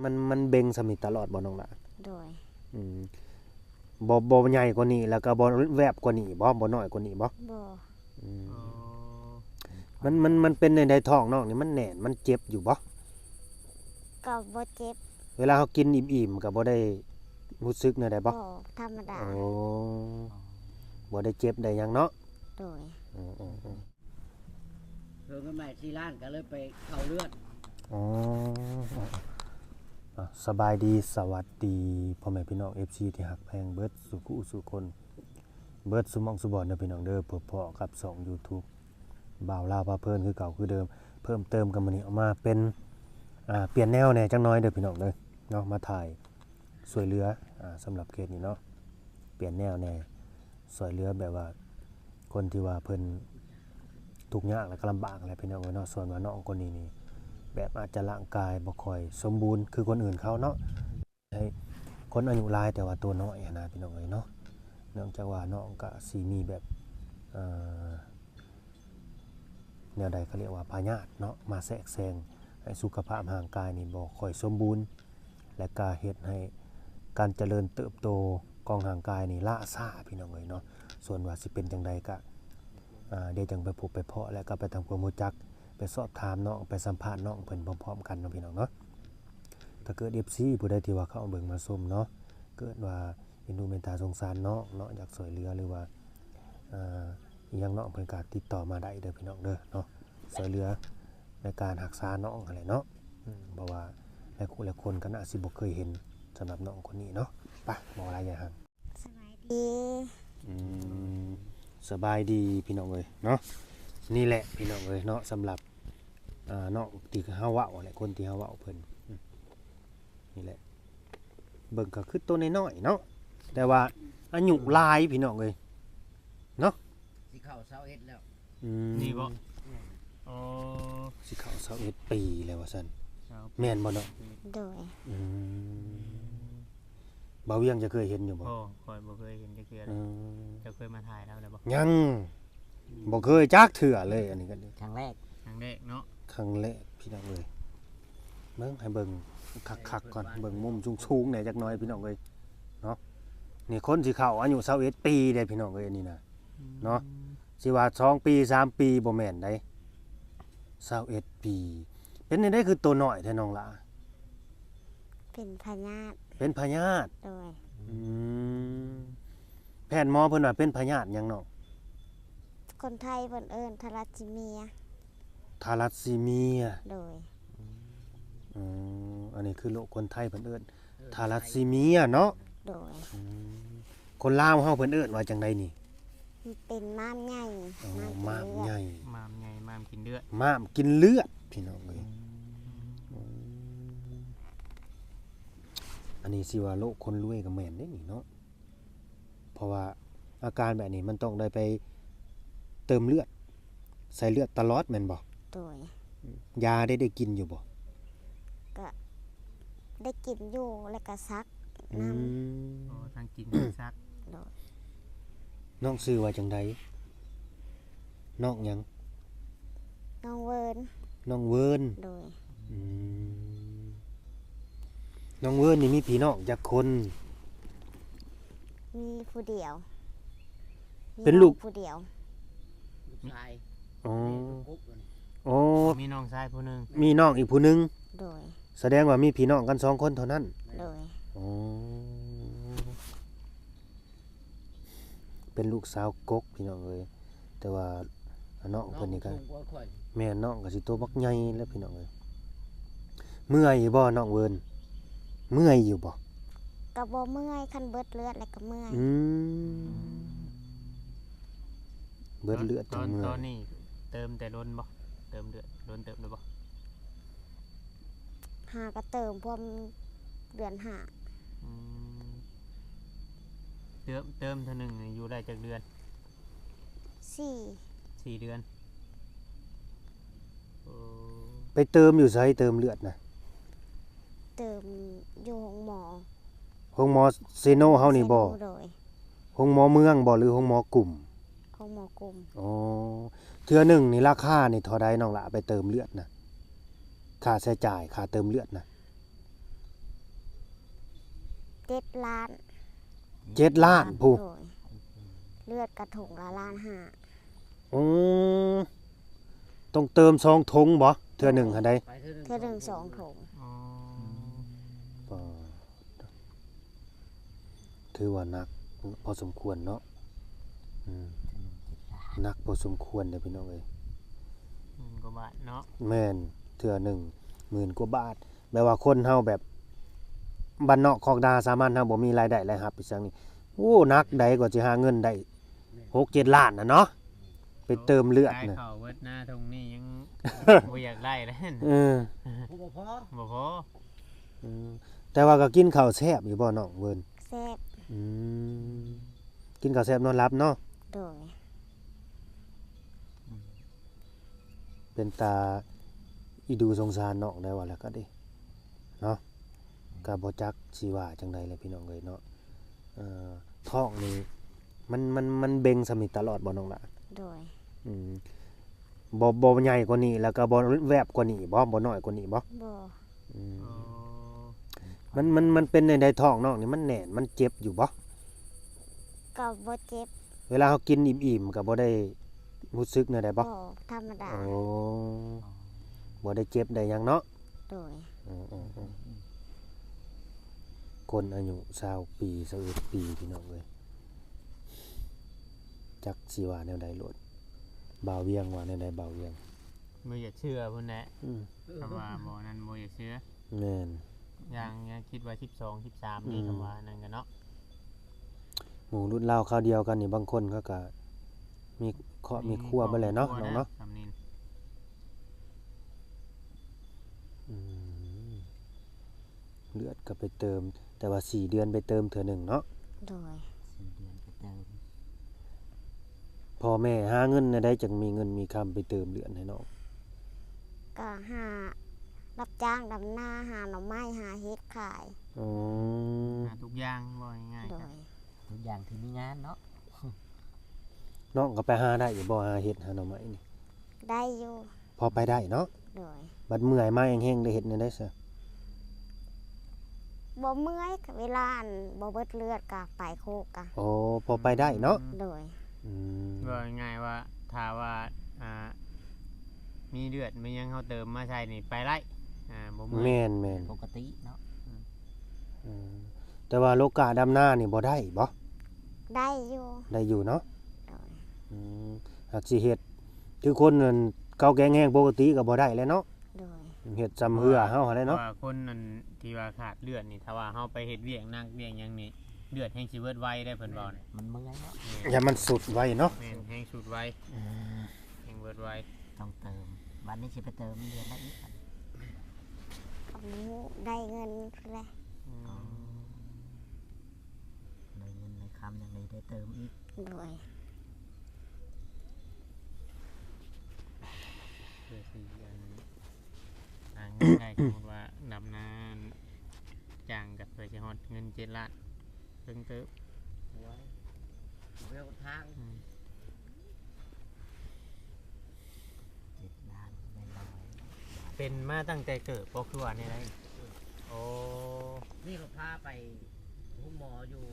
ມັນ ມັນເບັ່ງສ່ຳນີ້ຕະຫຼອດບໍ່ນ້ອງຫຼ້າ? ໂດຍ. ອືມ ບໍ່ ບໍ່ໃຫຍ່ກວ່ານີ້ ແລ້ວກໍບໍ່ແວບກວ່ານີ້ບໍ່? ບໍ່ນ້ອຍກວ່ານີ້ບໍ່? ບໍ່. ອືມ ອໍ ມັນ ມັນ ມັນເປັນແນວໃດ? ທ້ອງນ້ອງນີ້ມັນແໜ້ນ ມັນເຈັບຢູ່ບໍ່? ກໍບໍ່ເຈັບ. ເວລາເຮົາກິນອີ່ມໆ ກໍບໍ່ໄດ້ຮູ້ສຶກແນວໃດບໍ່? ບໍ່ ທຳມະດາ. ໂອ້ ບໍ່ໄດ້ເຈັບໄດ້ຫຍັງເນາະ? ໂດຍ. ອືມໆໆ ເພີ່ມເງິນໃໝ່ສີ່ລ້ານ ກໍເລີຍໄປເຂົ້າເລືອດ. ອໍ ອ່າ ສະບາຍດີ ສະຫວັດດີ ພໍ່ແມ່ພີ່ນ້ອງ ເອັຟຊີ ທີ່ຮັກແພງເບິດສູ່ຜູ້ສູ່ຄົນ ເບິດສູ່ໝ່ອງສູ່ບ່ອນເດີພີ່ນ້ອງເດີ. ພົບພໍ້ກັບຊ່ອງ YouTube ບ່າວລາວພາເພີນ ຄືເກົ່າຄືເດີມ. ເພີ່ມເຕີມກັນມື້ນີ້ ເອົາມາເປັນ ອ່າ ປ່ຽນແນວແດ່ຈັກໜ້ອຍເດີພີ່ນ້ອງເດີເນາະ ມາຖ່າຍຊ່ວຍເຫຼືອ ອ່າ ສຳລັບເຄສນີ້ເນາະ ປ່ຽນແນວແດ່ ຊ່ວຍເຫຼືອແບບວ່າຄົນທີ່ວ່າເພິ່ນທຸກຍາກ ແລະ ກໍລຳບາກແຫຼະພີ່ນ້ອງເອີຍເນາະ. ສ່ວນວ່ານ້ອງຄົນນີ້ນີ້ ແບບອາດຈະຮ່າງກາຍບໍ່ຄ່ອຍສົມບູນຄືຄົນອື່ນເຂົາເນາະ ໃຫ້ຄົນອາຍຸຫຼາຍແຕ່ວ່າໂຕນ້ອຍຫັ້ນນະພີ່ນ້ອງເອີຍເນາະ. ເນື່ອງຈາກວ່ານ້ອງກະຊິມີແບບ ເອີ ແນວໃດ ເຂົາລຽກວ່າພະຍາດເນາະ ມາແຊກແຊງໃຫ້ສຸຂະພາບຮ່າງກາຍນີ້ບໍ່ຄ່ອຍສົມບູນ ແລະ ກະເຮັດໃຫ້ການຈະເລີນເຕີບໂຕຂອງຮ່າງກາຍນີ້ລ້າຊ້າພີ່ນ້ອງເອີຍເນາະ. ສ່ວນວ່າຊິເປັນຈັ່ງໃດກະ ອ່າ ດຽວຈັ່ງໄປພົບໄປພໍ້ ແລະ ກໍໄປທຳຄວາມຮູ້ຈັກ ໄປສອບຖາມນ້ອງ ໄປສຳພາດນ້ອງເພິ່ນພ້ອມໆກັນເນາະພີ່ນ້ອງເນາະ. ຖ້າເກີດ ເອັຟຊີ ຜູ້ໃດທີ່ວ່າເຂົ້າມາເບິ່ງມາຊົມເນາະ ເກີດວ່າເອັນດູເມດຕາສົງສານນ້ອງເນາະ ຢາກຊ່ວຍເຫຼືອ ຫຼືວ່າ ອ່າ ອີ່ຫຍັງເນາະ ເພິ່ນກໍຕິດຕໍ່ມາໄດ້ເດີພີ່ນ້ອງເດີເນາະ ຊ່ວຍເຫຼືອໃນການຮັກສານ້ອງຫັ້ນແຫຼະເນາະ. ອືມ ເພາະວ່າຫຼາຍຜູ້ຫຼາຍຄົນກໍໜ້າຊິບໍ່ເຄີຍເຫັນສຳລັບນ້ອງຄົນນີ້ເນາະ. ໄປ ບໍ່ຫຼາຍຢ່າງ ສະບາຍດີ. ອືມ ສະບາຍດີພີ່ນ້ອງເອີຍເນາະ. ນີ້ແຫຼະພີ່ນ້ອງເອີຍເນາະ ສຳລັບ ອ່າ ນ້ອງທີ່ເຮົາເວົ້າຫັ້ນແຫຼະ ຄົນທີ່ເຮົາເວົ້າເພິ່ນ ອືມ ນີ້ແຫຼະ ເບິ່ງກໍຄືໂຕນ້ອຍໆເນາະ ແຕ່ວ່າອາຍຸຫຼາຍພີ່ນ້ອງເອີຍເນາະ ຊິເຂົ້າຊາວເອັດແລ້ວ. ອືມ ນີ້ບໍ່? ແມ່ນ. ອໍ ຊິເຂົ້າຊາວເອັດປີແລ້ວວ່າຊັ້ນ ຊາວ ແມ່ນບໍ່ເນາະ? ໂດຍ. ອືມ ບ່າວວຽງຈະເຄີຍເຫັນຢູ່ບໍ່? ບໍ່ ຂ້ອຍບໍ່ເຄີຍເຫັນຈັກເທື່ອ. ອືມ ເຈົ້າເຄີຍມາຖ່າຍລາວແລ້ວບໍ່? ຍັງ ອືມ ບໍ່ເຄີຍຈັກເທື່ອເລີຍ. ອັນນີ້ກໍຄັ້ງແລກ ຄັ້ງແລກເນາະ ຄັ້ງແລກພີ່ນ້ອງເອີຍ. ເບິ່ງ ໃຫ້ເບິ່ງຄັກໆກ່ອນ ເບິ່ງມຸມສູງໆແດ່ຈັກໜ້ອຍພີ່ນ້ອງເອີຍເນາະ. ນີ້ຄົນຊິເຂົ້າອາຍຸຊາວເອັດປີເດ້ພີ່ນ້ອງເອີຍ ອັນນີ້ນະ ອືມ ເນາະ. ຊິວ່າສອງປີ ສາມປີ ບໍ່ແມ່ນໃດ ຊາວເອັດປີ. ເປັນແນວໃດຄືໂຕນ້ອຍແທ້ນ້ອງຫຼ້າ? ເປັນພະຍາດ. ເປັນພະຍາດ? ໂດຍ. ອືມ ແພດໝໍເພິ່ນວ່າເປັນພະຍາດຫຍັງນ້ອງ? ຄົນໄທເພິ່ນເອີ້ນທາລັດຊີເມຍ. ທາລັດຊີເມຍ? ໂດຍ. ອືມ ອັນນີ້ຄືໂລກຄົນໄທເພິ່ນເອີ້ນ ເອີ ທາລັດຊີເມຍເນາະ? ໂດຍ. ອືມ ຄົນລາວເຮົາເພິ່ນເອີ້ນວ່າຈັ່ງໃດນີ້? ເປັນມ້າມໃຫຍ່. ອໍ ມ້າມໃຫຍ່ ມ້າມໃຫຍ່ ມ້າມກິນເລືອດ ມ້າມກິນເລືອດພີ່ນ້ອງເອີຍ. ອືມ ອືມ ອັນນີ້ຊິວ່າໂລກຄົນລວຍກໍແມ່ນເດ້ນີ້ເນາະ ເພາະວ່າອາການແບບນີ້ມັນຕ້ອງໄດ້ໄປເຕີມເລືອດ ໃສ່ເລືອດຕະຫຼອດແມ່ນບໍ່? ໂດຍ. ຢາໄດ້ ໄດ້ກິນຢູ່ບໍ່? ກະໄດ້ກິນຢູ່ ແລ້ວກະສັກນຳ. ອືມ ອໍ ທັງກິນທັງສັກ. ໂດຍ. ນ້ອງຊື່ວ່າຈັ່ງໃດ? ນ້ອງຫຍັງ? ນ້ອງເວີນ. ນ້ອງເວີນ. ໂດຍ. ອືມ ນ້ອງເວີນນີ້ມີພີ່ນ້ອງຈັກຄົນ? ມີຜູ້ດຽວ. ເປັນລູກ ມີນ້ອງຜູ້ດຽວ. ລູກຊາຍ. ອໍ ອໍ ມີນ້ອງຊາຍຜູ້ໜຶ່ງ ມີນ້ອງອີກຜູ້ໜຶ່ງ. ໂດຍ. ສະແດງວ່າມີພີ່ນ້ອງກັນສອງຄົນເທົ່ານັ້ນ. ໂດຍ. ອໍ ເປັນລູກສາວກົກພີ່ນ້ອງເອີຍ ແຕ່ວ່ານ້ອງເພິ່ນນີ້ກໍ ນ້ອງສູງກວ່າຂ້ອຍ. ແມ່ນ ນ້ອງກໍຊິໂຕບັກໃຫຍ່ແລ້ວພີ່ນ້ອງເອີຍ. ເມື່ອຍຢູ່ບໍ່ນ້ອງເວີນ? ເມື່ອຍຢູ່ບໍ່? ກໍບໍ່ເມື່ອຍ ຄັນເບິດເລືອດແລ້ວກໍເມື່ອຍ. ອືມ ເບິດເລືອດ ຕອນ ຈັ່ງເມື່ອຍ. ຕອນນີ້ເຕີມແຕ່ດົນບໍ່? ເຕີມເລືອດດົນເຕີບແລ້ວບໍ່? ຫາກໍເຕີມພວມເດືອນຫ້າ. ອືມ ເຕີມ ເຕີມເທື່ອໜຶ່ງນີ້ຢູ່ໄດ້ຈັກເດືອນ? ສີ່ ສີ່ເດືອນ. ໂອ້ ໄປເຕີມຢູ່ໃສ ເຕີມເລືອດນະ? ເຕີມຢູ່ໂຮງໝໍ. ໂຮງໝໍເຊໂນເຮົານີ້ບໍ່? ເຊໂນ. ໂດຍ. ໂຮງໝໍເມືອງບໍ່ ຫຼືໂຮງໝໍກຸ່ມ? ໂຮງໝໍກຸ່ມ. ອໍ ເທື່ອໜຶ່ງນີ້ລາຄານີ້ເທົ່າໃດນ້ອງຫຼ້າ ໄປເຕີມເລືອດນະ? ຄ່າໃຊ້ຈ່າຍ ຄ່າເຕີມເລືອດນະ? ເຈັດລ້ານ ເຈັດລ້ານພຸ້ນ. ໂດຍ ເລືອດກະຖົງລະລ້ານຫ້າ. ອືມ ຕ້ອງເຕີມສອງຖົງບໍ? ເທື່ອໜຶ່ງຫັ້ນໃດ? ເທື່ອໜຶ່ງສອງຖົງ. ອໍ ປາດ ຖືວ່າໜັກພໍສົມຄວນເນາະ. ອືມ ໜັກພໍສົມຄວນເດ້ພີ່ນ້ອງເອີຍ. ໝື່ນກວ່າບາດເນາະ. ແມ່ນ ເທື່ອໜຶ່ງໝື່ນກວ່າບາດ. ແບບວ່າຄົນເຮົາແບບບ້ານນອກຄອກນາສາມັນ ເຮົາບໍ່ມີລາຍໄດ້ລາຍຮັບອີ່ຫຍັງນີ້ ໂອ້ ໜັກໃດກວ່າຊິຫາເງິນໄດ້ຫົກເຈັດລ້ານນະເນາະ ໄປເຕີມເລືອດນະ. ຂາຍເຂົ້າເບິດນາທົ່ງນີ້ຍັງບໍ່ຢາກໄດ້ເດ້. ເອີ ບໍ່ພໍ ບໍ່ພໍ. ອືມ ແຕ່ວ່າກໍກິນເຂົ້າແຊບຢູ່ບໍ່ນ້ອງເວີນ? ແຊບ. ອືມ ກິນເຂົ້າແຊບນອນຫຼັບເນາະ. ໂດຍ ເປັນຕາອີ່ດູສົງສານນ້ອງໄດ້ວ່າແລ້ວກໍເດ້ເນາະ. ກໍບໍ່ຈັກຊິວ່າຈັ່ງໃດແຫຼະພີ່ນ້ອງເອີຍເນາະ. ເອີ ທ້ອງນີ້ມັນ ມັນ ມັນເບັ່ງສ່ຳນີ້ຕະຫຼອດບໍ່ນ້ອງຫຼ້າ? ໂດຍ. ອືມ ບໍ່ ບໍ່ໃຫຍ່ກວ່ານີ້ ແລ້ວກໍບໍ່ແວບກວ່ານີ້ບໍ? ບໍ່ນ້ອຍກວ່ານີ້ບໍ? ບໍ່. ອືມ ອໍ ມັນ ມັນ ມັນເປັນແນວໃດທ້ອງນ້ອງນີ້ ມັນແໜ້ນ ມັນເຈັບຢູ່ບໍ? ກໍບໍ່ເຈັບ. ເວລາເຮົາກິນອີ່ມໆ ກໍບໍ່ໄດ້ຮູ້ສຶກແນວໃດບໍ? ບໍ່ ທຳມະດາ. ໂອ້ ບໍ່ໄດ້ເຈັບໄດ້ຫຍັງເນາະ. ໂດຍ. ອືມໆໆ ຄົນອາຍຸຊາວປີ ຊາວເອັດປີ ພີ່ນ້ອງເອີຍ ຈັກຊິວ່າແນວໃດໂລດ. ບ່າວວຽງວ່າແນວໃດ ບ່າວວຽງ? ບໍ່ຢາກເຊື່ອພຸ້ນແຫຼະ. ອືມ ຄຳວ່າບໍ່ນັ້ນບໍ່ຢາກເຊື່ອ. ແມ່ນ ຍັງ ຍັງຄິດວ່າສິບສອງ ສິບສາມນີ້ ອືມ ຄຳວ່ານັ້ນກໍເນາະ. ໝູ່ລຸ້ນລາວຄາວດຽວກັນນີ້ ບາງຄົນເຂົາກໍມີຄອບມີຄົວເບິດແຫຼະເນາະ ມີຄອບມີຄົວ ນ້ອງເນາະ. ແລ້ວສ່ຳນີ້ ອືມ ເລືອດກໍໄປເຕີມ ແຕ່ວ່າສີ່ເດືອນໄປເຕີມເທື່ອໜຶ່ງເນາະ. ໂດຍ. ສີ່ເດືອນໄປເຕີມ. ພໍ່ແມ່ຫາເງິນແນວໃດຈັ່ງມີເງິນມີຄຳໄປເຕີມເລືອດໃຫ້ນ້ອງ? ກໍຫາຮັບຈ້າງດຳນາ ຫາໜໍ່ໄມ້ ຫາເຫັດຂາຍ. ອໍ ຫາທຸກຢ່າງ ເວົ້າງ່າຍໆ. ໂດຍ. ທຸກຢ່າງທີ່ມີງານເນາະ. ນ້ອງກໍໄປຫາໄດ້ຢູ່ບໍ່ ຫາເຫັດຫາໜໍ່ໄມ້ນີ້? ໄດ້ຢູ່. ພໍໄປໄດ້ເນາະ. ໂດຍ. ບັດເມື່ອຍມາແຮງໆ ໄດ້ເຮັດແນວໃດຊະ? ບໍ່ເມື່ອຍ ເວລາອັນບໍ່ເບິດເລືອດກໍໄປໂຄກກະ. ໂອ້ ພໍໄປໄດ້ເນາະ. ໂດຍ. ອືມ ເວົ້າງ່າຍໆວ່າ ຖ້າວ່າ ອ່າ ມີເລືອດມີຫຍັງເຮົາເຕີມມາໃສ່ນີ້ໄປໄດ້ ອ່າ ບໍ່ເມື່ອຍ. ແມ່ນໆ ປົກກະຕິເນາະ. ອືມ ອືມ ແຕ່ວ່າໂລກາດຳນານີ້ບໍ່ໄດ້ບໍ? ໄດ້ຢູ່. ໄດ້ຢູ່ເນາະ. ໂດຍ. ອືມ ຫາກຊິເຮັດຄືຄົນນັ້ນເກົ່າແຂງແຮງປົກກະຕິກໍບໍ່ໄດ້ແຫຼະເນາະ. ໂດຍ. ເຮັດຊ່ຳເຮືອເຮົາຫັ້ນແຫຼະເນາະ. ເພາະວ່າຄົນນັ້ນທີ່ວ່າຂາດເລືອດນີ້ ຖ້າວ່າເຮົາໄປເຮັດວຽກໜັກວຽກຫຍັງນີ້ ເລືອດແຮງຊິເບິດໄວເດ້ ເພິ່ນເວົ້ານະ. ມັນເມື່ອຍເນາະ. ແມ່ນ. ຢ້ານມັນຊຸດໄວເນາະ. ແມ່ນ ແຮງຊຸດໄວ. ອືມ ແຮງເບິດໄວ. ຕ້ອງເຕີມ. ບັດນີ້ຊິໄປເຕີມເລືອດໄດ້ອີກ. ກໍບໍ່ຮູ້ ໄດ້ເງິນພຸ້ນແຫຼະ. ອືມ ອໍ ໄດ້ເງິນໄດ້ຄຳຫຍັງໄດ້ ໄດ້ເຕີມອີກ. ໂດຍ. ເພື່ອຊິອັນ ຫາເງິນໄດ້ ສົມມຸດວ່າດຳນາຈ້າງກັນ ເພື່ອຊິຮອດເງິນເຈັດລ້ານ ເຖິງເຕີບ. ໂອ້ຍ ເວວທາງ. ອືມ ເຈັດລ້ານ ເປັນມາຕັ້ງແຕ່ເກີດບໍ່ ຄືວ່າແນວໃດ? ໂອ້ ນີ້ກໍພາໄປໂຮງໝໍຢູ່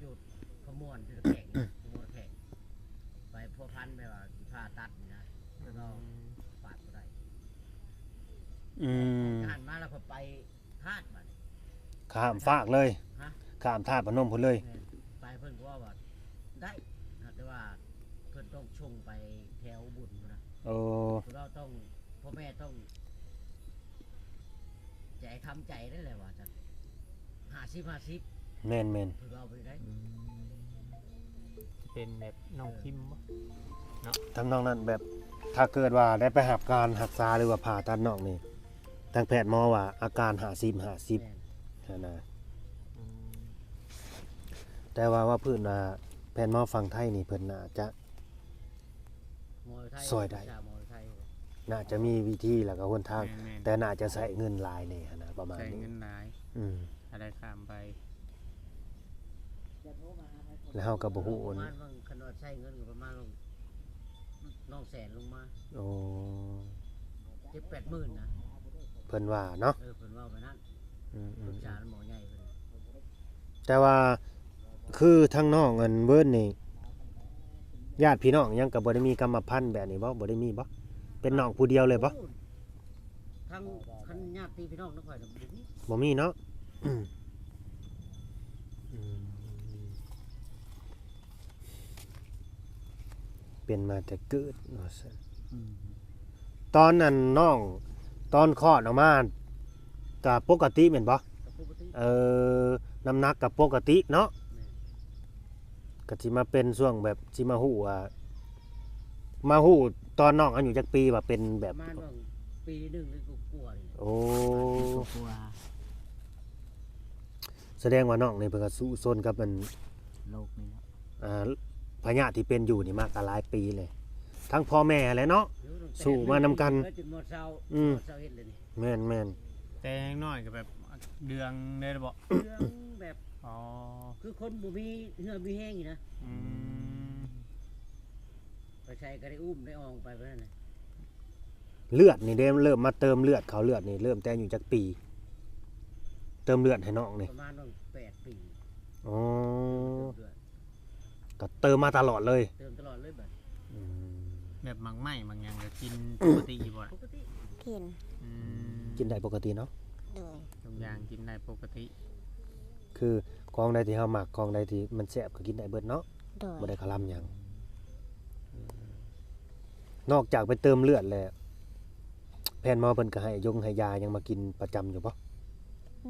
ຢູ່ຂະມວນ ຢູ່ຕະແຂງ ຂະມວນຕະແຂງ ໄປພົວພັນແບບວ່າຊິຜ່າຕັດນີ້ນະ ແລ້ວກໍ ອືມ ປາດບໍ່ໄດ້. ອືມ ຫັນມາແລ້ວກໍໄປ ທາດບັດນີ້ ຂ້າມຟາກເລີຍ. ຮະ? ຂ້າມທາດພະນົມພຸ້ນເລີຍ. ແມ່ນ ໄປເພິ່ນກໍເວົ້າວ່າໄດ້ ຫາກແຕ່ວ່າເພິ່ນຕ້ອງສົ່ງໄປແຖວອຸບົນພຸ້ນນະ. ໂອ້ ເພິ່ນວ່າຕ້ອງ ພໍ່ແມ່ຕ້ອງໃຈທຳໃຈນັ້ນແຫຼະວ່າຊັ້ນ ຫ້າສິບຫ້າສິບ. ແມ່ນໆ ເພິ່ນເວົ້າໄປໄດ້. ອືມ ເປັນແບບນ້ອງພິມບໍ່ເນາະ? ທຳນອງນັ້ນ ແບບຖ້າເກີດວ່າໄດ້ໄປຮັບການຮັກສາ ຫຼືວ່າຜ່າຕັດນ້ອງນີ້ ທາງແພດໝໍວ່າອາການຫ້າສິບຫ້າສິບ ແມ່ນ ຫັ້ນນະ. ອືມ ແຕ່ວ່າ ວ່າພື້ນວ່າແພດໝໍຝັ່ງໄທນີ້ ເພິ່ນໜ້າຈະ ໝໍໄທ ຊ່ອຍໄດ້ ໜ້າຈະມີວິທີ ແລ້ວກໍຫົນທາງ. ແມ່ນໆ ແຕ່ໜ້າຈະໃຊ້ເງິນຫຼາຍແດ່ຫັ້ນນະ ປະມານນີ້ ໃຊ້ເງິນຫຼາຍ. ອືມ ຖ້າໄດ້ຂ້າມໄປ ແລ້ວເຮົາກໍບໍ່ຮູ້ ປະມານວ່າ ຄັນວ່າໃຊ້ເງິນກໍປະມານ ນ້ອງແສນລົງມາ. ໂອ້ ເຈັດແປດໝື່ນນະ ເພິ່ນວ່າເນາະ. ເອີ ເພິ່ນເວົ້າໄປນັ້ນ. ອືມໆໆ ປຶກສາໝໍໃຫຍ່ເພິ່ນ. ແຕ່ວ່າຄືທາງນ້ອງອັນເວີນນີ້ ຍາດພີ່ນ້ອງຫຍັງກໍບໍ່ໄດ້ມີກຳມະພັນແບບນີ້ບໍ່? ບໍ່ໄດ້ມີບໍ່? ເປັນນ້ອງຜູ້ດຽວເລີຍບໍ່? ໂອ້ ທາງ ຄັນຍາດພີ່ນ້ອງນຳຂ້ອຍນະ ບໍ່ມີ ບໍ່ມີເນາະ. ອືມ ອືມ ເປັນມາແຕ່ເກີດວ່າຊັ້ນ. ອືມ ຕອນນັ້ນນ້ອງ ຕອນຄອດອອກມາກໍປົກກະຕິແມ່ນບໍ່? ກໍປົກກະຕິ. ເອີ ນ້ຳໜັກກໍປົກກະຕິເນາະ. ແມ່ນ. ກໍຊິມາເປັນຊ່ວງແບບ ຊິມາຮູ້ວ່າ ມາຮູ້ຕອນນ້ອງອາຍຸຈັກປີວ່າເປັນແບບ ປະມານວ່າປີໜຶ່ງຫຼືກວ່າໆນີ້ແຫຼະ. ໂອ້ ກວ່າໆ. ສະແດງວ່ານ້ອງນີ້ເພິ່ນກໍສູ້ຊົນກັບອັນ ໂລກນີ້ເນາະ. ອ່າ ພະຍາດທີ່ເປັນຢູ່ນີ້ມາກໍຫຼາຍປີແລ້ວ ທັງພໍ່ແມ່ແຫຼະເນາະ ໂອ້ ສູ້ມານຳກັນ ແຕ່ໜຶ່ງມາຈົນໝົດເຊົາ. ອືມ ໝົດເຊົາເຮັດເລີຍນີ້. ແມ່ນໆ. ແຕ່ຍັງນ້ອຍກໍແບບເດືອງໄດ້ບໍ່? ເດືອງແບບ ອໍ ຄືຄົນບໍ່ມີເຫື່ອມີແຮງນີ້ນະ. ອືມ ໄປໃສກໍໄດ້ອຸ້ມໄດ້ອອງໄປແບບນັ້ນນະ. ເລືອດນີ້ເດ້ ເລີ່ມມາເຕີມເລືອດເຂົ້າເລືອດນີ້ ເລີ່ມແຕ່ອາຍຸຈັກປີ? ເຕີມເລືອດໃຫ້ນ້ອງນີ້ ປະມານປະມານແປດປີ. ອໍ ເຕີມເລືອດ ກໍເຕີມມາຕະຫຼອດເລີຍ. ເຕີມຕະຫຼອດເລີຍບັດ. ອືມ ແບບໝາກໄມ້ໝາກຫຍັງກໍກິນປົກກະຕິຢູ່ບໍ່ລະ? ປົກກະຕິ. ກິນ. ອືມ ກິນໄດ້ປົກກະຕິເນາະ. ໂດຍ. ທຸກຢ່າງກິນໄດ້ປົກກະຕິ. ຄືຂອງໃດທີ່ເຮົາມັກ ຂອງໃດທີ່ມັນແຊບກໍກິນໄດ້ເບິດເນາະ. ໂດຍ. ບໍ່ໄດ້ຄະລຳຫຍັງ. ອືມ ນອກຈາກໄປເຕີມເລືອດແລ້ວ ແພດໝໍເພິ່ນກໍໃຫ້ຢົງໃຫ້ຢາຫຍັງມາກິນປະຈຳຢູ່ບໍ່?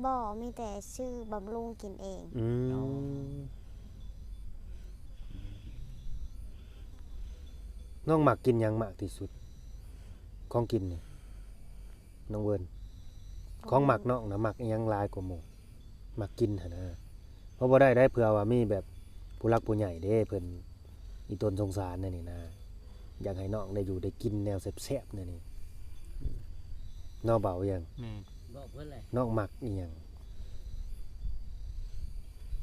ບໍ່ ມີແຕ່ຊື້ບຳລຸງກິນເອງ. ອືມ ອໍ ນ້ອງມັກກິນຫຍັງມາກທີ່ສຸດ? ຂອງກິນນີ້ ນ້ອງເວີນ ຂອງມັກນ້ອງນະ ມັກອີ່ຫຍັງຫຼາຍກວ່າໝູ່? ມັກກິນຫັ້ນນະ. ເພາະບໍ່ໄດ້ໄດ໋ ເພື່ອວ່າມີແບບຜູ້ຫຼັກຜູ້ໃຫຍ່ເດ້ ເພິ່ນອີ່ຕົນສົງສານແນວນີ້ນະ ຢາກໃຫ້ນ້ອງໄດ້ຢູ່ໄດ້ກິນແນວແຊບໆແນວນີ້ ເນາະ ເບົາຫຍັງ. ແມ່ນ. ບອກເພິ່ນແຫຼະ ນ້ອງມັກອີ່ຫຍັງ?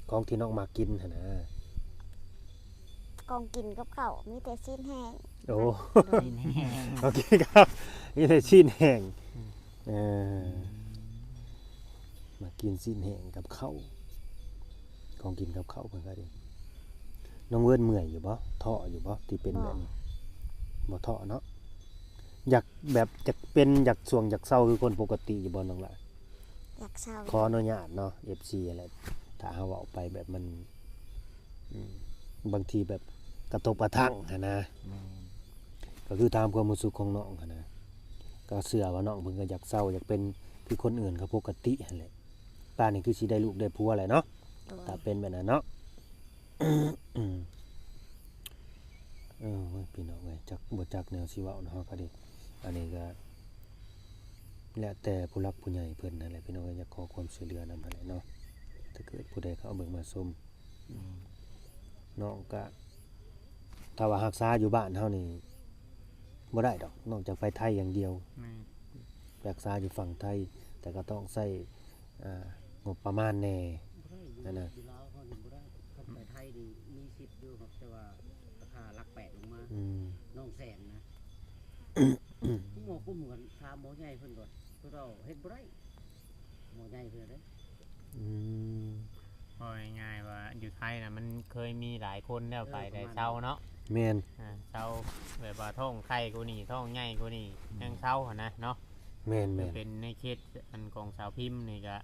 ຂອງທີ່ນ້ອງມັກກິນຫັ້ນນະ. ຂອງກິນກັບເຂົ້າ ມີແຕ່ຊີ້ນແຫ້ງ. ໂອ້ ໂດຍ ຊີ້ນແຫ້ງ. ໂອເຄຄັບ ມີແຕ່ຊີ້ນແຫ້ງ. ອືມ ເອີ ອືມ ມາກິນຊີ້ນແຫ້ງກັບເຂົ້າ ຂອງກິນກັບເຂົ້າເພິ່ນກໍດີ. ນ້ອງເວີນເມື່ອຍຢູ່ບໍ່? ທໍ້ຢູ່ບໍ່? ທີ່ເປັນແບບນີ້ ບໍ່ ບໍ່ທໍ້ເນາະ. ຢາກແບບ ຢາກເປັນ ຢາກຊ່ວງ ຢາກເຊົາຄືຄົນປົກກະຕິຢູ່ບໍ່ນ້ອງຫຼ້າ? ຢາກເຊົາ. ຂໍອະນຸຍາດເນາະ ເອັຟຊີ ແຫຼະ ຖ້າເຮົາເວົ້າໄປແບບມັນ ອືມ ບາງທີແບບກະທົບກະທັ່ງຫັ້ນນະ. ແມ່ນ. ກໍຄືຕາມຄວາມຮູ້ສຶກຂອງນ້ອງຫັ້ນນະ ກໍເຊື່ອວ່ານ້ອງເພິ່ນກໍຢາກເຊົາ ຢາກເປັນຄືຄົນອື່ນເຂົາປົກກະຕິຫັ້ນແຫຼະ. ປານນີ້ຄືຊິໄດ້ລູກໄດ້ຜົວແຫຼະເນາະ. ໂດຍ. ຖ້າເປັນແບບນັ້ນເນາະ. ເອີ ໂອ້ຍ ພີ່ນ້ອງເອີຍ ຈັກ ບໍ່ຈັກແນວຊິເວົ້ານຳເຮົາກໍດີ. ອັນນີ້ກໍແລ້ວແຕ່ຜູ້ຫຼັກຜູ້ໃຫຍ່ເພິ່ນຫັ້ນແຫຼະ ພີ່ນ້ອງເອີຍ ຢາກຂໍຄວາມຊ່ວຍເຫຼືອນຳຫັ້ນແຫຼະເນາະ. ຖ້າເກີດຜູ້ໃດເຂົາເບິ່ງມາຊົມ ອືມ ນ້ອງກະ ຖ້າວ່າຮັກສາຢູ່ບ້ານເຮົານີ້ບໍ່ໄດ້ດອກ ນອກຈາກໄປໄທຢ່າງດຽວ. ແມ່ນ. ໄປຮັກສາຢູ່ຝັ່ງໄທ ແຕ່ກໍຕ້ອງໃຊ້ ອ່າ ງົບປະມານແດ່ ບໍ່ໄດ້ ຫັ້ນນະ ຢູ່ລາວເຮົານີ້ບໍ່ໄດ້. ຄັນໄປໄທນີ້ມີສິດຢູ່ ແຕ່ວ່າລາຄາຫຼັກແປດລົງມາ. ອືມ ນ້ອງແສນນະ ໝໍກຸ້ມກັນ ຖາມໝໍໃຫຍ່ເພິ່ນກ່ອນ ເພິ່ນເວົ້າເຮັດບໍ່ໄດ້. ໝໍໃຫຍ່ເພິ່ນເດ້. ອືມ ເວົ້າງ່າຍໆວ່າຢູ່ໄທນະ ມັນເຄີຍມີຫຼາຍຄົນແລ້ວ ເອີ ໄປແຕ່ເຊົາເນາະ. ແມ່ນ. ອ່າ ເຊົາ ແບບວ່າທ້ອງໄຂ່ກວ່ານີ້ ທ້ອງໃຫຍ່ກວ່ານີ້ ອືມ ຍັງເຊົາຫັ້ນນະເນາະ. ແມ່ນໆ. ເປັນໃນເຄສອັນຂອງສາວພິມນີ້ກະ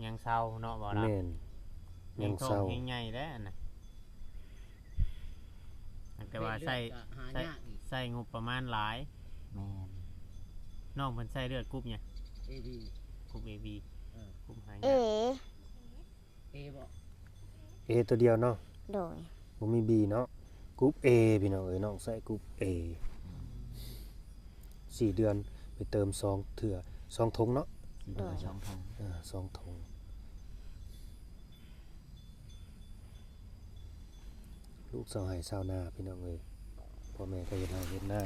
ຍັງເຊົາເນາະ ບໍ່ລະ? ແມ່ນ. ຍັງເຊົາ ແຮງທ້ອງແຮງໃຫຍ່ແລ້ວຫັ້ນນະ. ແຕ່ວ່າໃຊ້ ເລືອດກໍຫາຍາກອີກ ໃຊ້ ໃຊ້ງົບປະມານຫຼາຍ. ແມ່ນ. ນ້ອງເພິ່ນໃຊ້ເລືອດກຸ່ມຫຍັງ? ເອບີ ກຸ່ມເອບີ. ເອີ ກຸ່ມຫາຍາກ. ເອ ເອບໍ່? ເອຕົວດຽວເນາະ. ໂດຍ. ບໍ່ມີບີເນາະ. ກຸ່ມເອ ພີ່ນ້ອງເອີຍ ນ້ອງໃຊ້ກຸ່ມເອ. ສີ່ເດືອນໄປເຕີມສອງເທື່ອ ສອງຖົງເນາະ. ໂດຍ. ສອງຖົງ. ເອີ ສອງຖົງ. ລູກຊາວໄຮ່ຊາວນາ ພີ່ນ້ອງເອີຍ ພໍ່ແມ່ກໍເຮັດໄຮ່ເຮັດນາ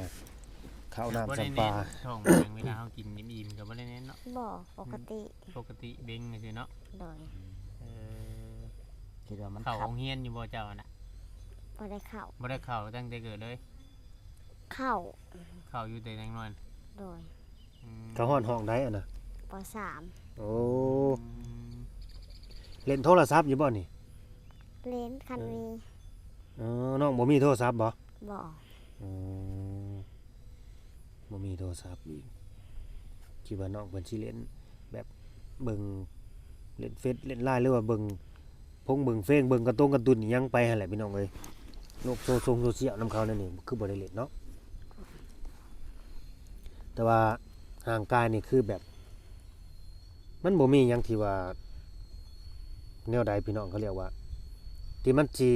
ເຂົ້ານ້ຳຊຳປາ. ທ້ອງເປັນຫຍັງ ເວລາເຮົາກິນອີ່ມໆກໍບໍ່ໄດ້ແໜ້ນເນາະ? ບໍ່ ປົກກະຕິ. ປົກກະຕິເບັງຊື່ເນາະ? ໂດຍ. ເອີ ຄິດວ່າມັນ ເຂົ້າໂຮງຮຽນຢູ່ບໍ່ເຈົ້ານະ? ບໍ່ໄດ້ເຂົ້າ. ບໍ່ໄດ້ເຂົ້າຕັ້ງແຕ່ເກີດເລີຍ? ເຂົ້າ. ເຂົ້າຢູ່ແຕ່ຍັງນ້ອຍ? ໂດຍ. ອືມ ເຂົາຮອດຫ້ອງໃດຫັ້ນນະ? ປໍສາມ. ໂອ້ ອືມ ເຫຼັ້ນໂທລະສັບຢູ່ບໍ່ນີ້? ເຫຼັ້ນ ຄັນ ເອີ ມີ. ອໍ ນ້ອງບໍ່ມີໂທລະສັບບໍ່? ບໍ່. ອໍ ບໍ່ມີໂທລະສັບອີກ. ຄິດວ່ານ້ອງເພິ່ນຊິເຫຼັ້ນແບບເບິ່ງ ເຫຼັ້ນເຟສ ເຫຼັ້ນລາຍ ຫຼືວ່າເບິ່ງ ພົງເບິ່ງເຟງ ເບິ່ງການຕົງການຕຸນອີ່ຫຍັງໄປຫັ້ນແຫຼະພີ່ນ້ອງເອີຍ. ໂລກໂຊຊົງໂຊຊຽວນຳເຂົາແນວນີ້ ຄືບໍ່ໄດ້ເຫຼັ້ນເນາະ. ແຕ່ວ່າຮ່າງກາຍນີ້ຄືແບບ ມັນບໍ່ມີຫຍັງທີ່ວ່າແນວໃດພີ່ນ້ອງ ເຂົາລຽກວ່າ ທີ່ມັນຊິ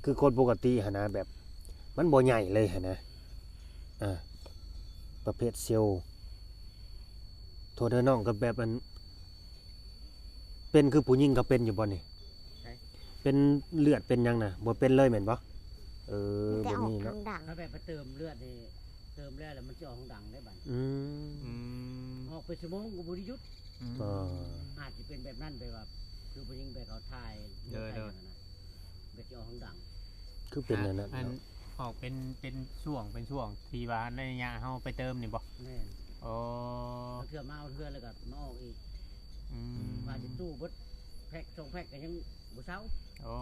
ຄືຄົນປົກກະຕິຫັ້ນນະ ແບບມັນບໍ່ໃຫຍ່ເລີຍຫັ້ນນະ. ອາ ປະເພດເຊວ ໂທດເດີນ້ອງ ກໍແບບອັນ ເປັນຄືຜູ້ຍິງເຂົາເປັນຢູ່ບໍ່ນີ້? ໃສ? ເປັນເລືອດເປັນຫຍັງນະ ບໍ່ເປັນເລີຍແມ່ນບໍ່? ເອີ ມີແຕ່ ບໍ່ມີເນາະ ອອກທາງດັງ. ຖ້າແບບໄປເຕີມເລືອດນີ້ ເຕີມແລ້ວ ແລ້ວມັນຊິອອກທາງດັງໄດ້ບັດ. ອືມ ອືມ ອອກເປັນຊົ່ວໂມງກໍບໍ່ໄດ້ຢຸດ. ອືມ ອາດຊິເປັນແບບນັ້ນ ແບບວ່າຄືຜູ້ຍິງແບບເຂົາຖ່າຍ ໂດຍ ໂດຍ ແບບຊິອອກທາງດັງ ຄືເປັນແນວນັ້ນ ອັນ ເນາະ ອອກເປັນ ເປັນຊ່ວງ ເປັນຊ່ວງທີ່ວ່າໃນໄລຍະເຮົາໄປເຕີມນີ້ບໍ່? ແມ່ນ. ອໍ ບາງເທື່ອມາເອົາເທື່ອ ແລ້ວກໍມາອອກອີກ. ອືມ ວ່າຊິຕູ້ເບິດແພັກສອງແພັກກໍຍັງບໍ່ເຊົາ. ໂອ້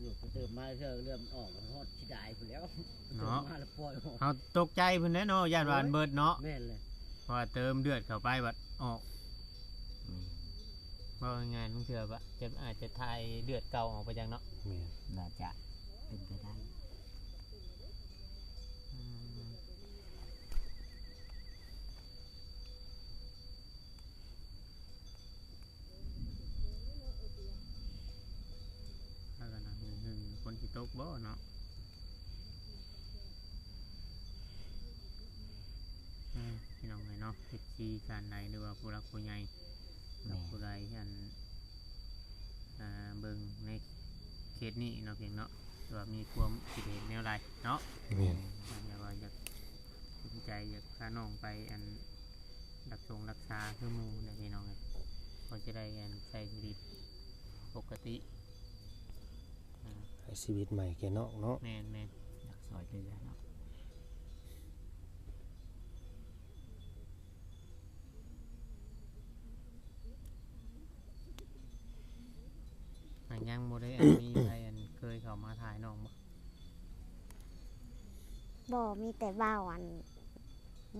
ຢູ່ໄປເຕີມມາເທື່ອເລືອດມັນອອກ ຮອດຊິດາຍພຸ້ນແລ້ວ. ເນາະ ເຕີມມາແລ້ວປ່ອຍອອກ ເຮົາຕົກໃຈພຸ້ນແຫຼະເນາະ ຢ້ານວ່າມັນເບິດເນາະ. ໂອ້ຍ ແມ່ນເລີຍ ເພາະວ່າເຕີມເລືອດເຂົ້າໄປບັດອອກ. ອືມ ເວົ້າງ່າຍໆ ບາງເທື່ອກໍຈະ ອາດຈະຖ່າຍເລືອດເກົ່າອອກໄປຈັກເນາະ. ແມ່ນ ໜ້າຈະເປັນໄປໄດ້. ອືມ ພາກັນນັ່ງຫຶ່ງໆ ຝົນຊິຕົກບໍ່ເນາະ? ເອີ ພີ່ນ້ອງເອີຍເນາະ ເອັຟຊີທ່ານໃດ ຫຼືວ່າຜູ້ຫຼັກຜູ້ໃຫຍ່ ແມ່ນ ຜູ້ໃດອັນ ອ່າ ເບິ່ງໃນເຂດນີ້ເນາະ ພຽງເນາະ ວ່າມີຄວາມຄິດເຫັນແນວໃດເນາະ. ແມ່ນ ຖ້າວ່າຢາກສົນໃຈ ຢາກພານ້ອງໄປອັນ ລັກສົງລັກສາຄືໝູ່ແຫຼະພີ່ນ້ອງເອີຍ ກໍຈະໄດ້ອັນໃຊ້ຊີວິດປົກກະຕິ ອາ ໃຊ້ຊີວິດໃໝ່ແກ່ນ້ອງເນາະ. ແມ່ນໆ ຢາກຊ່ອຍເຫຼືອເນາະ. ຫາກຍັງບໍ່ໄດ້ອັນ ມີໃຜອັນເຄີຍເຂົ້າມາຖ່າຍນ້ອງບໍ່? ບໍ່ ມີແຕ່ບ່າວອັນ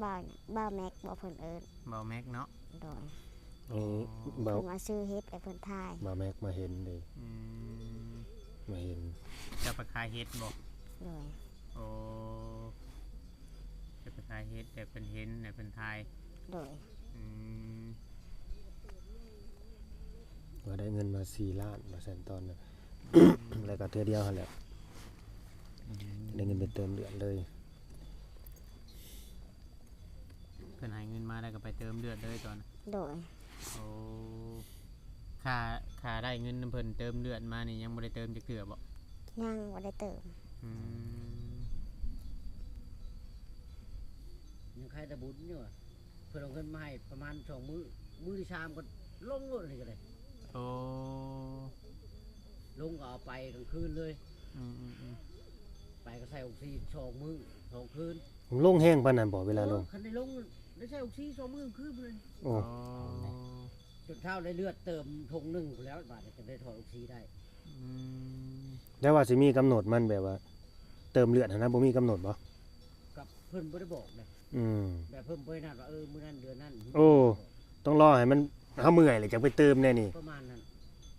ບ່າວ ບ່າວແມັກບໍ່ ເພິ່ນເອີ້ນ ບ່າວແມັກເນາະ. ໂດຍ ໂອ້ ບ່າວ ເພິ່ນມາຊື້ເຫັດ ແລ້ວເພິ່ນຖ່າຍ ບ່າວແມັກມາເຫັນເດ້. ອືມ ມາເຫັນ ເຈົ້າໄປຂາຍເຫັດບໍ່? ໂດຍ ໂອ້ ເຈົ້າໄປຂາຍເຫັດ ແລ້ວເພິ່ນເຫັນ ແລ້ວເພິ່ນຖ່າຍ. ໂດຍ ອືມ ວ່າໄດ້ເງິນມາສີ່ລ້ານວ່າຊັ້ນຕອນນັ້ນ ແລ້ວກໍເທື່ອດຽວຫັ້ນແຫຼະ ອືມ ໄດ້ເງິນໄປເຕີມເລືອດເລີຍ. ເພິ່ນໃຫ້ເງິນມາແລ້ວກໍໄປເຕີມເລືອດເລີຍຕອນນັ້ນ. ໂດຍ ໂອ້ ຄ່າ ຄ່າໄດ້ເງິນນຳເພິ່ນເຕີມເລືອດມານີ້ ຍັງບໍ່ໄດ້ເຕີມຈັກເທື່ອບໍ່? ຍັງບໍ່ໄດ້ເຕີມ. ອືມ ຍັງຂາຍແຕ່ບຸນຢູ່ວ່າ ເພິ່ນເອົາເງິນມາໃຫ້ປະມານສອງມື້ ມື້ທີສາມກໍລົງໂລດ ອັນນີ້ກໍໄດ້. ໂອ້ ລົງກໍເອົາໄປກາງຄືນເລີຍ. ອືມໆໆ ໄປກໍໃສ່ອົກຊີສອງມື້ສອງຄືນ. ລົງແຮງປານນັ້ນບໍ່ເວລາລົງ? ໂອ້ ຄັນໄດ້ລົງໄດ້ໃສ່ອົກຊີສອງມື້ຄືນເລີຍ. ໂອ້ ອໍ ຈົນເທົ່າໄດ້ເລືອດເຕີມຖົງໜຶ່ງພຸ້ນແລ້ວ ບາດນີ້ຈຶ່ງໄດ້ຖອດອົກຊີໄດ້. ອືມ ແຕ່ວ່າຊິມີກຳນົດມັນ ແບບວ່າເຕີມເລືອດຫັ້ນນະ ບໍ່ມີກຳນົດບໍ່? ກັບເພິ່ນບໍ່ໄດ້ບອກເດ້. ອືມ ແບບເພິ່ນບໍ່ໄດ້ນັດວ່າ ເອີ ມື້ນັ້ນເດືອນນັ້ນ. ໂອ້ ຕ້ອງລໍໃຫ້ມັນ ເຮົາເມື່ອຍແລ້ວຈັ່ງໄປເຕີມແດ່ນີ້ ປະມານນັ້ນ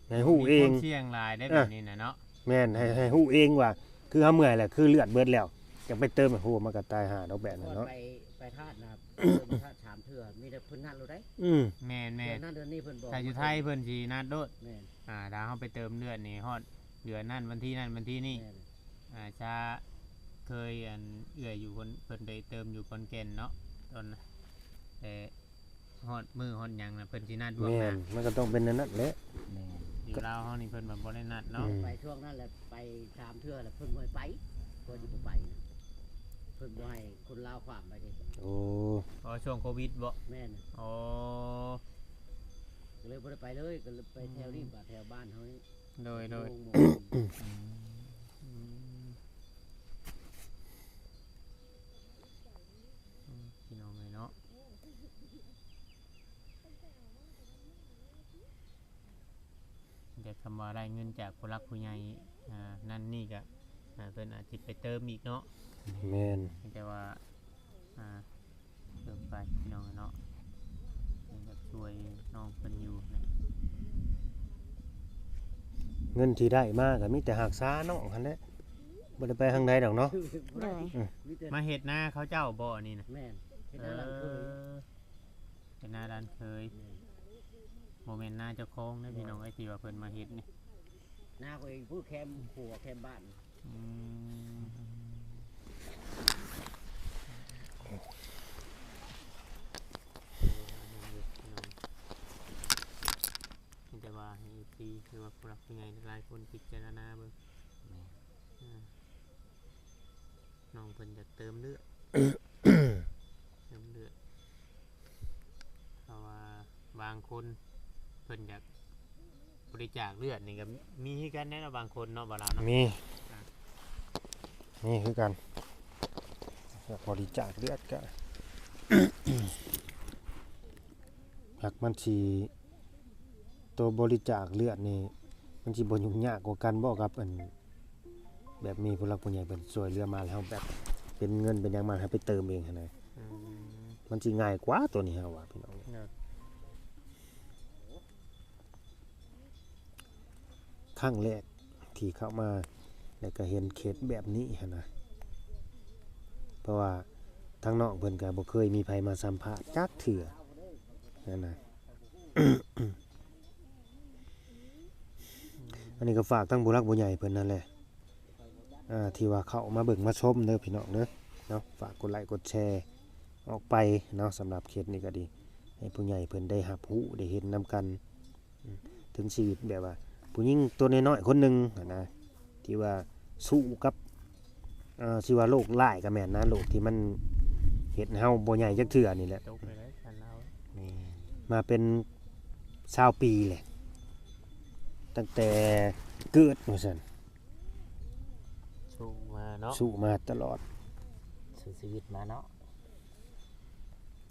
ໃຫ້ຮູ້ເອງ. ມີຄວາມສ່ຽງຫຼາຍໄດ໋ແບບນີ້ນະເນາະ. ແມ່ນ ໃຫ້ ໃຫ້ຮູ້ເອງວ່າ ຄືເຮົາເມື່ອຍແລ້ວ ຄືເລືອດເບິດແລ້ວ ຈັ່ງໄປເຕີມ. ໂອ້ ມັນກໍຕາຍຫ່າດອກແບບນັ້ນເນາະ. ໄປ ໄປທາດນະ ເອີ ໄປທາດສາມເທື່ອ ມີແຕ່ເພິ່ນນັດໂລດໄດ໋. ອືມ ແມ່ນໆ ເດືອນນັ້ນເດືອນນີ້ເພິ່ນບອກ. ຖ້າຢູ່ໄທເພິ່ນຊິນັດໂລດ. ແມ່ນ ອ່າ ຖ້າເຮົາໄປເຕີມເລືອດນີ້ ຮອດເດືອນນັ້ນ ວັນທີນັ້ນ ວັນທີນີ້. ແມ່ນ ອ່າ ຊາ ເຄີຍ ອັນ ເອື້ອຍຢູ່ຄົນ ເພິ່ນໄປເຕີມຢູ່ຂອນແກ່ນເນາະ ຕອນ ແຕ່ຮອດມື້ຮອດຫຍັງນະ ເພິ່ນຊິນັດລ່ວງໜ້າ. ແມ່ນ ມັນກໍຕ້ອງເປັນແນວນັ້ນແຫຼະ. ແມ່ນ ຢູ່ລາວເຮົານີ້ເພິ່ນແບບບໍ່ໄດ້ນັດເນາະ. ອືມ ໄປຊ່ວງນັ້ນແຫຼະ ໄປສາມເທື່ອແລ້ວ ເພິ່ນບໍ່ໃຫ້ໄປ ກໍຊິບໍ່ໄປນະ ເພິ່ນບໍ່ໃຫ້ຄົນລາວຂ້າມໄປເດ້. ໂອ້ ເພາະວ່າຊ່ວງໂຄວິດບໍ? ແມ່ນ. ອໍ ກໍເລີຍບໍ່ໄດ້ໄປເລີຍ ກໍເລີຍໄປແຖວນີ້ ອືມ ບາດແຖວບ້ານເຮົານີ້. ໂດຍ ໂດຍ ໂລ່ງໆ. ອືມ ອືມ ອືມ ພີ່ນ້ອງ ແຕ່ຄຳວ່າໄດ້ເງິນຈາກຜູ້ຫຼັກຜູ້ໃຫຍ່ ອ່າ ນັ້ນນີ້ກະ ອ່າ ເພິ່ນອາດຊິໄປເຕີມອີກເນາະ. ແມ່ນ ແຕ່ວ່າ ອ່າ ເຕີມໄປພີ່ນ້ອງເນາະ ເພິ່ນກະຊ່ວຍນ້ອງເພິ່ນຢູ່ນະ. ເງິນທີ່ໄດ້ມາກະມີແຕ່ຮັກສານ້ອງຫັ້ນແຫຼະ ບໍ່ໄດ້ໄປທາງໃດດອກເນາະ. ໂດຍ ອືມ ມາເຮັດນາເຂົາເຈົ້າບໍ່ອັນນີ້ນະ? ແມ່ນ ເຮັດນາຫຼານເຂີຍ ເອີ ເຮັດນາຫຼານເຂີຍ ແມ່ນ ບໍ່ແມ່ນນາເຈົ້າຂອງເດີພີ່ນ້ອງເອີຍ ທີ່ວ່າເພິ່ນມາເຮັດນີ້ ນາເຂົາເອງ ຜູ້ແຄມຂົວແຄມບ້ານ. ອືມ ມີແຕ່ວ່າໃຫ້ເອັຟຊີ ຫຼືວ່າຜູ້ຫຼັກຜູ້ໃຫຍ່ຫຼາຍຄົນພິຈາລະນາເບິ່ງ ແມ່ນ ອ່າ ນ້ອງເພິ່ນຢາກເຕີມເລືອດ ເຕີມເລືອດ ເພາະວ່າບາງຄົນເພິ່ນຢາກບໍລິຈາກເລືອດນີ້ກະມີຄືກັນເນາະ ບາງຄົນເນາະ ບ່າວລາວເນາະ. ມີ ອ່າ ມີຄືກັນ ຢາກບໍລິຈາກເລືອດກະ ຫາກມັນຊິ ໂຕບໍລິຈາກເລືອດນີ້ ມັນຊິບໍ່ຫຍຸ້ງຍາກກວ່າກັນບໍ່ກັບອັນ ແບບມີຜູ້ຫຼັກຜູ້ໃຫຍ່ເພິ່ນຊ່ວຍເຫຼືອມາ ແລ້ວເຮົາແບບເປັນເງິນເປັນຫຍັງມາ ເຮົາໄປເຕີມເອງຫັ້ນນະ? ອືມ ມັນຊິງ່າຍກວ່າໂຕນີ້ ເຮົາວ່າພີ່ນ້ອງ. ຄັ້ງແລກທີ່ເຂົ້າມາ ແລ້ວກະເຫັນເຂດແບບນີ້ຫັ້ນນະ ເພາະວ່າທາງນ້ອງເພິ່ນກະບໍ່ເຄີຍມີໃຜມາສຳພາດຈັກເທື່ອຫັ້ນນະ. ອັນນີ້ກໍຝາກທັງຜູ້ຫຼັກຜູ້ໃຫຍ່ເພິ່ນນັ້ນແຫຼະ ອ່າ ທີ່ວ່າເຂົ້າມາເບິ່ງມາຊົມເດີພີ່ນ້ອງເດີເນາະ. ຝາກກົດໄລ້ກົດແຊອອກໄປເນາະ ສຳລັບເຂດນີ້ກໍດີ ໃຫ້ຜູ້ໃຫຍ່ເພິ່ນໄດ້ຮັບຮູ້ໄດ້ເຫັນນຳກັນ ເຖິງຊີວິດແບບວ່າຜູ້ຍິງຕົວນ້ອຍໆຄົນໜຶ່ງຫັ້ນນະ ທີ່ວ່າສູ້ກັບ ເອີ ຊິວ່າໂລກຮ້າຍກໍແມ່ນນະ ໂລກທີ່ມັນເຮັດໃຫ້ເຮົາບໍ່ໃຫຍ່ຈັກເທື່ອນີ້ແຫຼະ. ຕົກເລີຍນະ ຄັນລາວ ແມ່ນ ມາເປັນຊາວປີແຫຼະ ຕັ້ງແຕ່ເກີດວ່າຊັ້ນ ສູ້ມາເນາະ ສູ້ມາຕະຫຼອດ ສູ້ຊີວິດມາເນາະ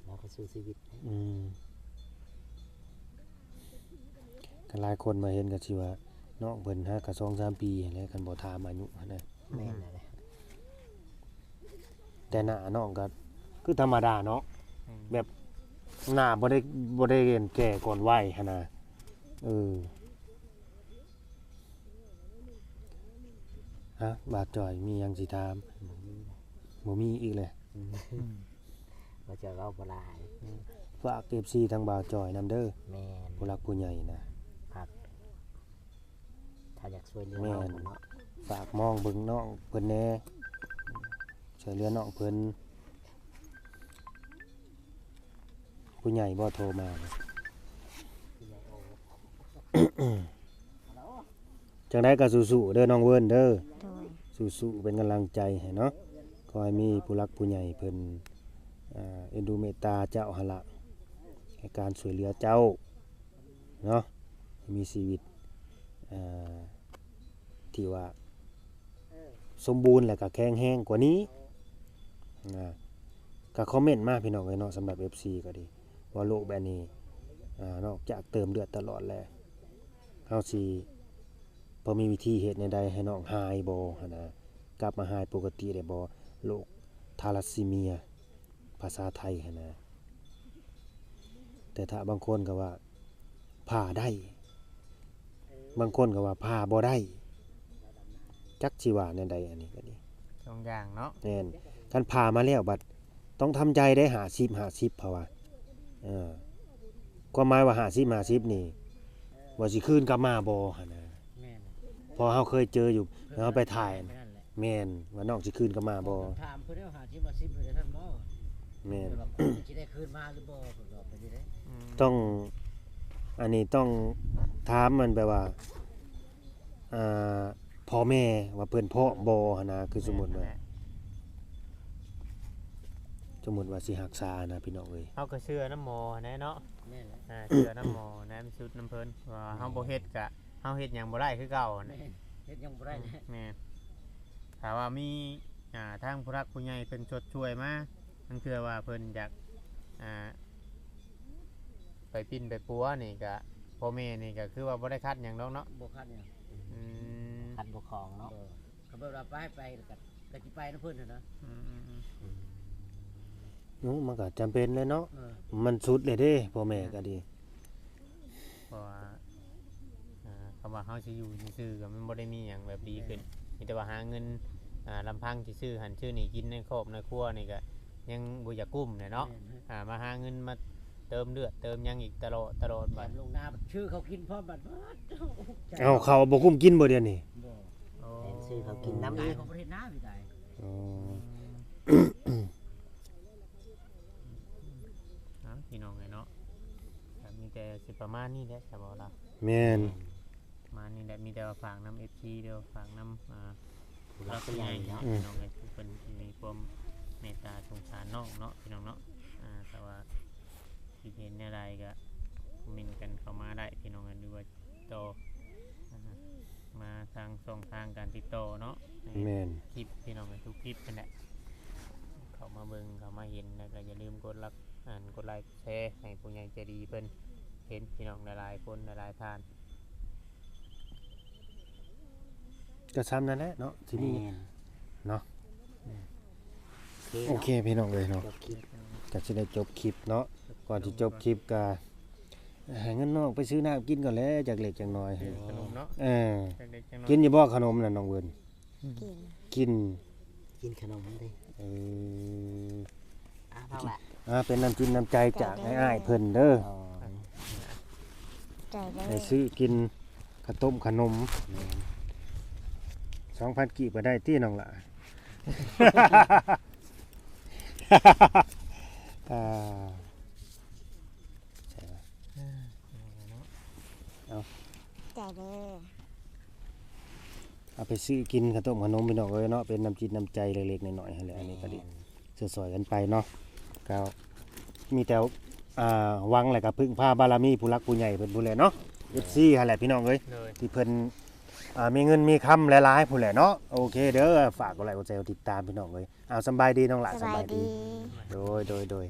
ລາວກໍສູ້ຊີວິດ. ອືມ ຄັນຫຼາຍຄົນມາເຫັນກໍຊິວ່ານ້ອງເພິ່ນຫາກະສອງສາມປີຫັ້ນແຫຼະ ຄັນບໍ່ຖາມອາຍຸຫັ້ນນະ. ແມ່ນແຫຼະ ແຕ່ໜ້ານ້ອງກໍຄືທຳມະດາເນາະ ອືມ ແບບໜ້າບໍ່ໄດ້ ບໍ່ໄດ້ແກ່ກ່ອນໄວຫັ້ນນະ. ເອີ ຮະ ບ່າວຈ່ອຍມີຫຍັງຊິຖາມ? ບໍ່ມີ ບໍ່ມີອີກແຫຼະ. ອືມ ອືມ ບ່າວຈ່ອຍເວົ້າບໍ່ຫຼາຍ. ອືມ ຝາກເອັຟຊີທາງບ່າວຈ່ອຍນຳເດີ. ແມ່ນ ຜູ້ຫຼັກຜູ້ໃຫຍ່ນະ ຫາກຖ້າຢາກຊ່ວຍເຫຼືອ ແມ່ນ ນ້ອງເນາະ ຝາກມອງເບິ່ງນ້ອງເພິ່ນແດ່ ຊ່ວຍເຫຼືອນ້ອງເພິ່ນ. ຜູ້ໃຫຍ່ບໍ່ໂທມາ? ຜູ້ໃຫຍ່ໂອ ຈັ່ງໃດກໍສູ້ໆເດີນ້ອງເວີນເດີ. ໂດຍ ສູ້ໆເປັນກຳລັງໃຈໃຫ້ເນາະ. ຂໍໃຫ້ມີຜູ້ຫຼັກຜູ້ໃຫຍ່ເພິ່ນ ເອີ ເອັນດູເມດຕາເຈົ້າຫັ້ນລະ ໃຫ້ການຊ່ວຍເຫຼືອເຈົ້າເນາະ ໃຫ້ມີຊີວິດ ເອີ ທີ່ວ່າສົມບູນ ແລະກະແຂງແຮງກວ່ານີ້ນະ. ກະຄອມເມັນມາພີ່ນ້ອງເອີຍເນາະ ສຳລັບເອັຟຊີກໍດີ ວ່າໂລກແບບນີ້ ອາ ນອກຈາກເຕີມເລືອດຕະຫຼອດແລ້ວ ເຮົາຊິພໍມີວິທີເຮັດແນວໃດໃຫ້ນ້ອງຫາຍບໍ່ຫັ້ນນະ ກັບມາຫາຍປົກກະຕິໄດ້ບໍ່? ໂລກທາລາຊີເມຍ ພາສາໄທຫັ້ນນະ. ແຕ່ຖ້າບາງຄົນກໍວ່າຜ່າໄດ້ ບາງຄົນກໍວ່າຜ່າບໍ່ໄດ້ ຈັກຊິວ່າແນວໃດ. ອັນນີ້ກໍດີ ສອງຢ່າງເນາະ. ແມ່ນ ຄັນຜ່າມາແລ້ວບັດຕ້ອງທຳໃຈເດ້ ຫ້າສິບ ຫ້າສິບ ເພາະວ່າ ເອີ ຄວາມໝາຍວ່າຫ້າສິບ ຫ້າສິບ ນີ້ ວ່າຊິຄືນກັບມາບໍ່ຫັ້ນນະ. ແມ່ນ ເພາະເຮົາເຄີຍເຈີຢູ່ ເຮົາໄປຖ່າຍ ແມ່ນ ວ່ານ້ອງຊິຄືນກັບມາບໍ່? ຖາມເພິ່ນແລ້ວ ຫ້າສິບ ຫ້າສິບ ເພິ່ນໄດ້ທັນບໍ່? ແມ່ນ ແຕ່ວ່າເພິ່ນຊິໄດ້ຄືນມາຫຼືບໍ່ ເພິ່ນກໍເປັນຈັ່ງໃດ? ອືມ ຕ້ອງ ອັນນີ້ຕ້ອງຖາມມັນແບບວ່າ ອ່າ ພໍ່ແມ່ວ່າເພິ່ນພ້ອມບໍ່ຫັ້ນນະ. ຄືສົມມຸດວ່າ ແມ່ນແຫຼະ ສົມມຸດວ່າຊິຮັກສານະ ພີ່ນ້ອງເອີຍ ເຮົາກໍເຊື່ອນຳໝໍຫັ້ນແຫຼະເນາະ. ແມ່ນແຫຼະ ອ່າ ເຊື່ອນຳໝໍນຳສຸດນຳເພິ່ນ ວ່າເຮົາບໍ່ເຮັດກະ ເຮົາເຮັດຫຍັງບໍ່ໄດ້ຄືເກົ່າຫັ້ນແຫຼະ. ແມ່ນ ເຮັດຫຍັງບໍ່ໄດ້ແຫຼະ. ອືມ ແມ່ນ ຖ້າວ່າມີ ອ່າ ທາງຜູ້ຫຼັກຜູ້ໃຫຍ່ເພິ່ນຊົດຊ່ວຍມາ ລາງເທື່ອວ່າເພິ່ນຢາກ ອ່າ ໄປປິ່ນໄປປົວນີ້ກະ ພໍ່ແມ່ນີ້ກໍຄືວ່າບໍ່ໄດ້ຂັດຫຍັງດອກເນາະ ບໍ່ຂັດຫຍັງ ອືມ ຄັນບໍ່ຂອງເນາະ ບໍ່ ຄັນແບບວ່າໄປໄປກໍກໍຊິໄປນຳເພິ່ນຫັ້ນນະ ອືມໆ ເນາະ ມັນກໍຈຳເປັນແຫຼະເນາະ ເອີ ມັນສຸດແລ້ວເດ້ ພໍ່ແມ່ກໍດີ ເພາະວ່າ ອ່າ ຄຳວ່າເຮົາຊິຢູ່ຊື່ໆ ກໍມັນບໍ່ໄດ້ມີຫຍັງແບບດີຂຶ້ນ ມີແຕ່ວ່າຫາເງິນ ອ່າ ລຳພັງຊິຊື້ຫັ້ນຊື້ນີ້ກິນໃນຄອບໃນຄົວນີ້ກໍຍັງບໍ່ຢາກກຸ້ມແຫຼະເນາະ ອ່າ ມາຫາເງິນມາເຕີມເລືອດເຕີມຫຍັງອີກຕະຫຼອດຕະຫຼອດບັດ ລົງໜ້າບັດຊື້ເຂົາກິນພ້ອມບັດ ເອົາເຂົາບໍ່ກຸ້ມກິນບໍ່ດຽວນີ້ ບໍ່ ຊື້ເຂົາກິນນຳອີກ ເຂົາບໍ່ເຮັດນາ ພີ່ນ້ອງເອີຍເນາະ ກໍມີແຕ່ຊິປະມານນີ້ແຫຼະ ສະເວົ້າລາວ ແມ່ນ ປະມານນີ້ແຫຼະ ມີແຕ່ວ່າຝາກນຳເອັຟຊີເດີ ຝາກນຳ ອ່າ ຜູ້ຫຼັກຜູ້ໃຫຍ່ເນາະ ພີ່ນ້ອງເອີຍ ເພິ່ນຊິມີຄວາມເມດຕາສົງສານນ້ອງເນາະ ພີ່ນ້ອງເນາະ ອ່າ ຖ້າວ່າຄິດເຫັນແນວໃດກໍຄອມເມັນກັນເຂົ້າມາໄດ້ ພີ່ນ້ອງເອີຍ ຫຼືວ່າ ຕໍ່ ມາທາງຊ່ອງທາງການຕິດຕໍ່ເນາະ ໃນ ແມ່ນ ຄລິບພີ່ນ້ອງເອີຍ ທຸກຄລິບຫັ້ນແຫຼະ ເຂົ້າມາເບິ່ງເຂົ້າມາເຫັນ ແລ້ວກໍຢ່າລືມກົດລັກ ອັນ ກົດໄລກົດແຊໃຫ້ຜູ້ໃຫຍ່ໃຈດີເພິ່ນເຫັນ ພີ່ນ້ອງຫຼາຍໆຄົນຫຼາຍໆທ່ານ ກໍຊ່ຳນັ້ນແຫຼະເນາະ ຊິມີ ແມ່ນ ເນາະ ໂອເຄ ໂອເຄ ພີ່ນ້ອງເອີຍເນາະ ຈົບຄລິບ ກໍຊິໄດ້ຈົບຄລິບເນາະ ກ່ອນຊິຈົບຄລິບກໍໃຫ້ເງິນນ້ອງໄປຊື້ນ້ຳກິນກ່ອນແຫຼະ ຈັກເລັກຈັກນ້ອຍ ຊື້ຂະໜົມເນາະ ເອີ ຈັກເລັກຈັກນ້ອຍ ກິນຢູ່ບໍ່ຂະໜົມນັ້ນນ້ອງເວີນ ກິນ ກິນ ກິນຂະໜົມເດ້ ເອີ ອ່າ ເອົາລະ ອ່າ ເປັນນ້ຳຈິດນ້ຳໃຈຈາກອ້າຍໆເພິ່ນເດີ ໃຈເດີ ໄດ້ຊື້ກິນ ເຂົ້າຕົ້ມຂະໜົມ ແມ່ນ ສອງພັນກີບກໍໄດ້ຕິນ້ອງຫຼ້າ ອ່າ ໃສ່ລະ ເອົາ ໃຈເດີ ເອົາໄປຊື້ກິນເຂົ້າຕົ້ມຂະໜົມພີ່ນ້ອງເອີຍເນາະ ເປັນນ້ຳຈິດນ້ຳໃຈເລັກໆນ້ອຍໆຫັ້ນແຫຼະ ອັນນີ້ກໍດີ ແມ່ນ ຊ່ວຍໆກັນໄປເນາະ ກໍມີແຕ່ ອ່າ ຫວັງ ແລະກໍເພິ່ງພາບາລະມີຜູ້ຫຼັກຜູ້ໃຫຍ່ເພິ່ນພຸ້ນແຫຼະເນາະ ເອັຟຊີຫັ້ນແຫຼະພີ່ນ້ອງເອີຍ ໂດຍ ທີ່ເພິ່ນ ອ່າ ມີເງິນມີຄຳຫຼາຍໆພຸ້ນແຫຼະເນາະ ໂອເຄເດີ ຝາກກົດໄລກົດແຊກົດຕິດຕາມພີ່ນ້ອງເອີຍ ເອົາ ສຳບາຍດີນ້ອງຫຼ້າ ສຳບາຍດີ ສະບາຍດີ ໂດຍ ໂດຍ ໂດຍ